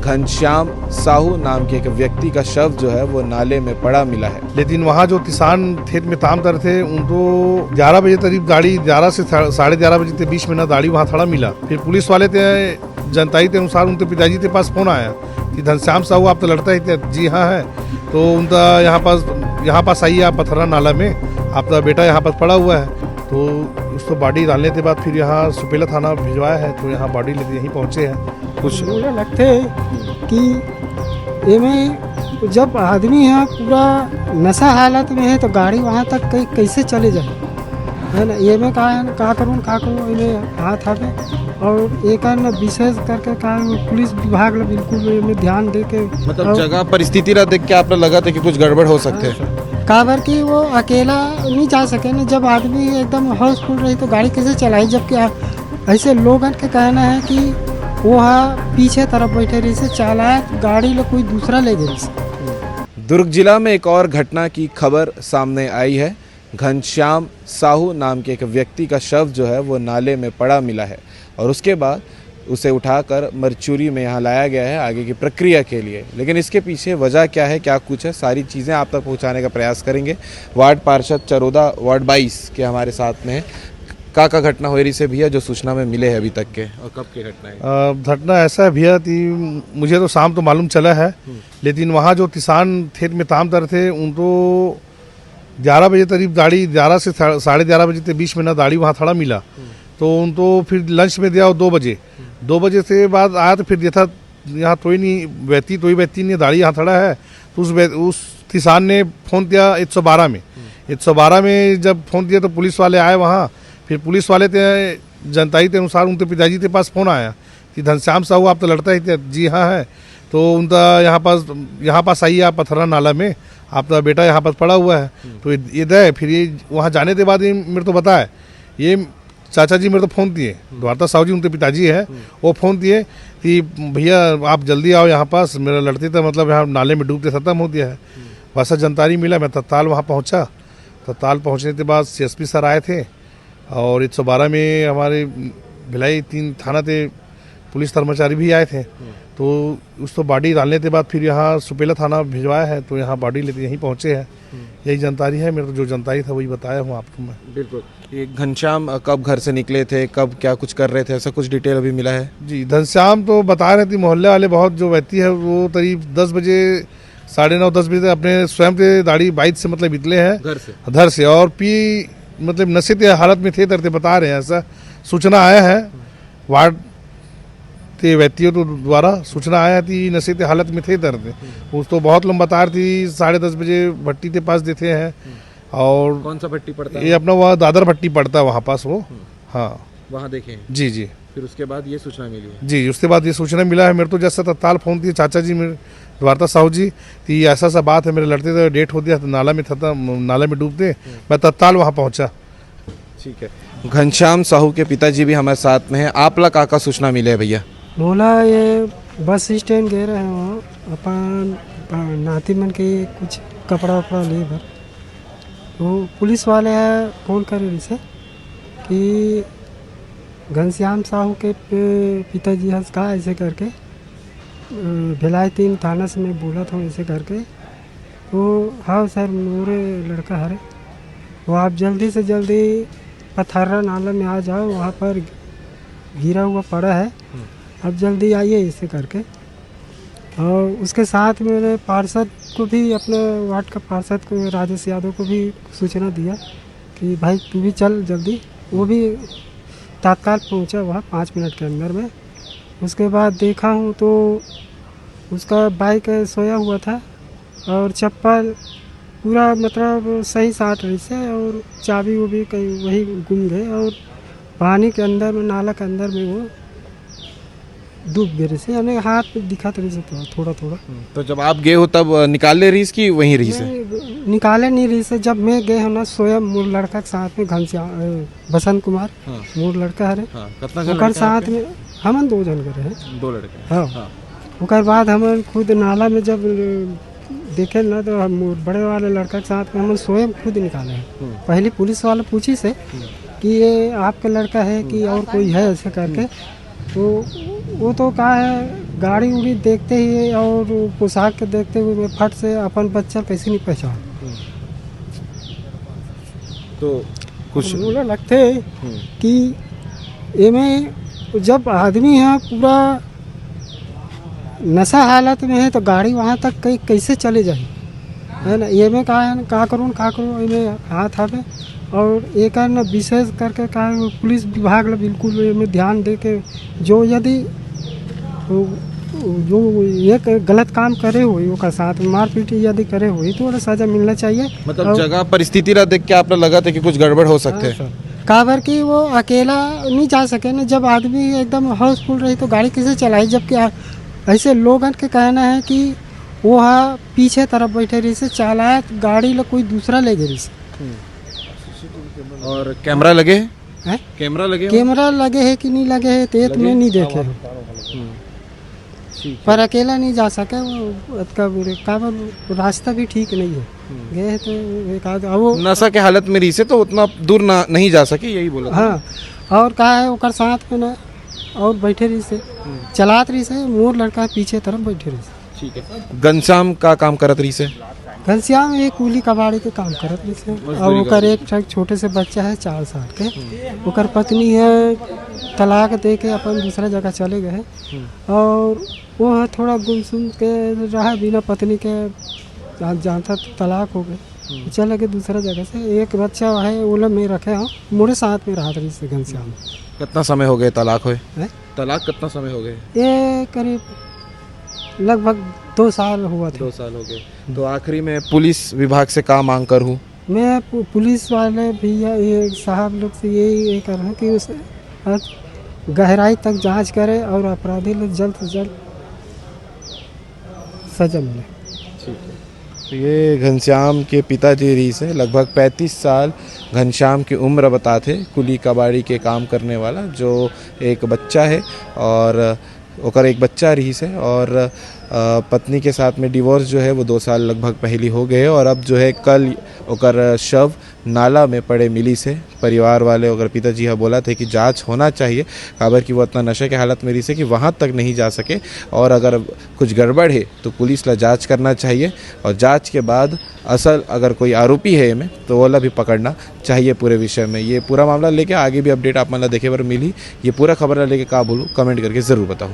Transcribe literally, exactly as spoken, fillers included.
घनश्याम साहू नाम के एक व्यक्ति का शव जो है वो नाले में पड़ा मिला है। लेकिन वहाँ जो किसान खेत में काम करते थे, उनको ग्यारह बजे करीब गाड़ी, ग्यारह से सा-, साढ़े ग्यारह बजे के बीच में ना गाड़ी वहाँ खड़ा मिला। फिर पुलिस वाले थे, जानकारी के अनुसार उनके पिताजी के पास फोन आया कि घनश्याम साहू आप तो लड़ता ही थे, जी हाँ है, तो उनका यहाँ पास, यहाँ पास आइए आप पथरा नाला में, आपका बेटा यहाँ पास पड़ा हुआ है। तो उसको बॉडी डालने के बाद फिर यहाँ सुपेला थाना भिजवाया है, तो यहाँ बॉडी लेते यहीं पहुँचे हैं। कुछ बोले लगते हैं कि एमे जब आदमी है पूरा नशा हालत में है तो गाड़ी वहाँ तक कई-, कैसे चले जाए, है ना? एमे का है, का करूँ, का करूँ, एमे हाथ आवे। और एक है ना, विशेष करके का है, पुलिस विभाग ला बिल्कुल एमे ध्यान दे के मतलब और जगह परिस्थिति ला देख के आप ला लगा था कि कुछ गड़बड़ हो सकते हैं? काबर कि वो अकेला नहीं जा सके ना, जब आदमी एकदम हाउसफुल रही तो गाड़ी कैसे चलाई, जबकि आ-, ऐसे लोगन के कहना है कि वो हा पीछे तरफ बैठे रही से चालाक गाड़ी ला कोई दूसरा ले गई से। दुर्ग जिला में एक और घटना की खबर सामने आई है। घनश्याम साहू नाम के एक व्यक्ति का शव जो है वो नाले में पड़ा मिला है और उसके बाद उसे उठाकर मरचुरी में यहाँ लाया गया है आगे की प्रक्रिया के लिए। लेकिन इसके पीछे वजह क्या है, क्या कुछ है, सारी चीज़ें आप तक पहुँचाने का प्रयास करेंगे। वार्ड पार्षद चरोदा वार्ड बाईस के हमारे साथ में है। का का घटना हो रही से भैया जो सूचना में मिले है अभी तक के, और कब की घटना है? अ, घटना ऐसा है भैया कि मुझे तो शाम तो मालूम चला है, लेकिन वहाँ जो किसान खेत में काम कर रहे थे, उनको ग्यारह बजे करीब गाड़ी, ग्यारह से सा-, साढ़े ग्यारह बजे के बीच में ना गाड़ी वहाँ खड़ा मिला। तो उनको फिर लंच में दिया वो दो बजे। दो बजे से बाद आया तो फिर देखा यहाँ कोई नहीं, व्यक्ति, कोई व्यक्ति नहीं, गाड़ी यहाँ खड़ा है। तो उस व्य-, उस किसान ने फ़ोन किया एक सौ बारह में। एक सौ बारह में जब फ़ोन किया तो पुलिस वाले आए वहाँ। फिर पुलिस वाले थे, जानकारी के अनुसार उनके पिताजी के पास फ़ोन आया कि घनश्याम साहू आप तो लड़ता ही थे, जी हाँ है। तो उनका यहाँ पास, यहाँ पास आइए आप पथरा नाला में, आपका बेटा यहाँ पास पड़ा हुआ है। तो ये, ये दे, फिर ये वहाँ जाने के बाद ये मेरे को बताया, ये चाचा जी मेरे को फ़ोन किए, द्वारका साहू जी उनके पिताजी हैं, वो फ़ोन किए कि भैया आप जल्दी आओ यहाँ पास, मेरा लड़ती था, मतलब यहाँ नाले में डूब के ख़त्म हो गया है। वैसा जानकारी मिला, मैं तत्काल वहाँ पहुँचा। तत्काल पहुँचने के बाद सीएसपी सर आए थे और एक सौ बारह में हमारे भिलाई तीन थाना के पुलिस कर्मचारी भी आए थे। तो उसको बॉडी डालने के बाद फिर यहाँ सुपेला थाना भिजवाया है, तो यहाँ बॉडी लेते यहीं पहुँचे हैं। यही जानकारी है, मेरे को जो जानकारी था वही बताया हूँ आपको मैं। बिल्कुल। ये घनश्याम, अ, कब घर से निकले थे, कब क्या कुछ कर रहे थे, ऐसा कुछ डिटेल अभी मिला है? जी, घनश्याम तो बता रहे थे, मोहल्ले वाले बहुत जो व्यक्ति है वो करीब दस बजे, साढ़े नौ, दस बजे तक अपने स्वयं के गाड़ी, बाइक से मतलब निकले हैं घर से। घर से, और पी मतलब नशे के हालत में थे करके बता रहे हैं, ऐसा सूचना आया है। वार्ड के व्यक्तियों के द्वारा सूचना आया थी, नशे के हालत में थे करके। उस तो बहुत लंबा तार थी, साढ़े दस बजे भट्टी के पास देते हैं। और कौन सा भट्टी पड़ता ये है? अपना वहाँ दादर भट्टी पड़ता है वहाँ पास वो। हाँ। वहाँ देखे हैं? जी, जी। फिर उसके बाद ये सूचना मिली है? जी, उसके बाद ये सूचना मिला है। मेरे तो जैसा तत्काल फ़ोन किए चाचा जी मेरे, द्वारका साहू जी, कि ये ऐसा ऐसा बात है, मेरे लड़ते थे, डेथ हो गया, तो नाला में था, नाला में डूबते। मैं तत्काल वहाँ पहुँचा। ठीक है। घनश्याम साहू के पिताजी भी हमारे साथ में हैं। आप ला का का सूचना मिले है भैया? बोला ये बस स्टैंड गए रहे हो अपन, अपन नाती मन के कुछ कपड़ा उपड़ा ले बर। तो पुलिस वाले है फ़ोन करे रहिसे कि घनश्याम साहू के प-, पिताजी हस का ऐसे करके, अ, भिलाई तीन थाना से मैं बोला था ऐसे करके। तो हाँ सर, मोरे लड़का हरे, तो आप जल्दी से जल्दी पथर्रा नाला में आ जाओ, वहाँ पर गिरा हुआ पड़ा है, आप जल्दी आइए ऐसे करके। और उसके साथ मेरे पार्षद को भी, अपने वार्ड का पार्षद को, राजेश यादव को भी सूचना दिया कि भाई तू भी चल जल्दी। वो भी तत्काल पहुँचा वहाँ पाँच मिनट के अंदर में। उसके बाद देखा हूँ तो उसका बाइक सोया हुआ था और चप्पल पूरा मतलब सही साथ रहिसे और चाबी उबी कहीं वही गुम गए और पानी के अंदर में, नाला के अंदर में वो डूब गए रहिसे, यानी हाथ पे दिखत रहिसे थोड़ा थोड़ा। हम्म, तो जब आप गए हो तब, अ, निकाले रहिस कि वहीं रहिसे? नहीं, निकाले नहीं रहिसे। जब मैं गए हूँ ना, सोया मोर लड़का के साथ में घनश्याम, अ, बसंत कुमार, हाँ। मोर लड़का हरे। हाँ, कितना जन ओकर लड़का साथ आपके? में हमन दो जन के रहे। दो लड़के। हाँ। हाँ। ओकर बाद हमन खुद नाला में जब देखे ना, तो हम मोर बड़े वाले लड़का के साथ में हमन सोए खुद निकाले हैं। हम्म। पहली पुलिस वाला पूछिस कि ये आपका लड़का है कि और कोई है, ऐसे करके। तो वो तो का है, गाड़ी उड़ी देखते ही और पोशाक के देखते हुए मैं फट से अपन बच्चा कैसे नहीं पहचान। तो कुछ मुझे लगते हैं कि एमे जब आदमी है पूरा नशा हालत में है तो गाड़ी वहाँ तक कई कैसे चले जाए, है ना? एमे का है ना, का करूँ का करूँ, एमे हाथ आवे। और एक है ना, विशेष करके का है, पुलिस विभाग ला बिल्कुल एमे ध्यान दे के जो यदि वो- जो एक गलत काम करे हुई ओकर साथ मारपीट यदि करे हुई तो ओला सजा मिलना चाहिए। मतलब और- जगह परिस्थिति ला देख के आप लोग लगा थे कि कुछ गड़बड़ हो सकते हाँ, हैं। सर। काबर कि वो अकेला नहीं जा सके ना, जब आदमी एकदम हाउसफुल रही तो गाड़ी कैसे चलाई? जबकि आ- ऐसे लोगन के कहना है कि वो हा पीछे तरफ बैठे रही से, चालाक गाड़ी ला कोई दूसरा ले गई से। और कैमरा लगे हैं? हैं? कैमरा लगे हैं? कैमरा लगे है कि नहीं लगे है, तो ये तो मैं नहीं देखे हूँ। ठीक है। पर अकेला नहीं जा सके वो, अतका बुरे काबर रास्ता भी ठीक नहीं है। गए हैं तो एक आध अब वो नशा के हालत में रही से तो उतना दूर ना नहीं जा सके, यही बोला था। हाँ, और का है ओकर साथ में ना और बैठे रही से, चलात रही से, मोर लड़का पीछे तरफ बैठे रही से। ठीक है। घनश्याम का काम करत रही से? घनश्याम एक कूली कबाड़ी के काम करत रही से। और ओकर एक ठक छोटे से बच्चा है चार साल के, ओकर पत्नी है तलाक दे के अपन दूसरा जगह चले गए हैं। और वो है थोड़ा गुमसुम के रहा बिना पत्नी के, आप जानता तो तलाक हो गए, चले गए दूसरा जगह से। एक बच्चा है ओला मैं रखे हूँ, मोरे साथ में रहा रही से घनश्याम। कितना समय हो गए तलाक हुए? हैं? तलाक कितना समय हो गए? ये करीब लगभग दो साल हुआ था। दो साल हो गए। तो आखिरी में पुलिस विभाग से का मांग कर हूँ? मैं पु- पुलिस वाले भैया ये साहब लोग से यही ये कर रहा हूँ कि उस आज गहराई तक जांच करें और अपराधी लोग जल्द से जल्द सजा मिले। तो ये घनश्याम के पिताजी रही से, लगभग पैंतीस साल घनश्याम की उम्र बताते, कुली कबाड़ी के काम करने वाला, जो एक बच्चा है और ओकर एक बच्चा रही से और अ, पत्नी के साथ में डिवोर्स जो है वो दो साल लगभग पहली हो गए है और अब जो है कल ओकर शव नाला में पड़े मिली से। परिवार वाले ओकर पिताजी हा बोला थे कि जांच होना चाहिए, काबर कि वो इतना नशे के हालत में रही से कि वहाँ तक नहीं जा सके और अगर कुछ गड़बड़ है तो पुलिस ला जांच करना चाहिए और जांच के बाद असल अगर कोई आरोपी है एमे तो ओला भी पकड़ना चाहिए पूरे विषय में। ये पूरा मामला लेके आगे भी अपडेट आप मन ला देखे बर मिली। ये पूरा खबर ला लेके का बोलूँ, कमेंट करके जरूर बताओ।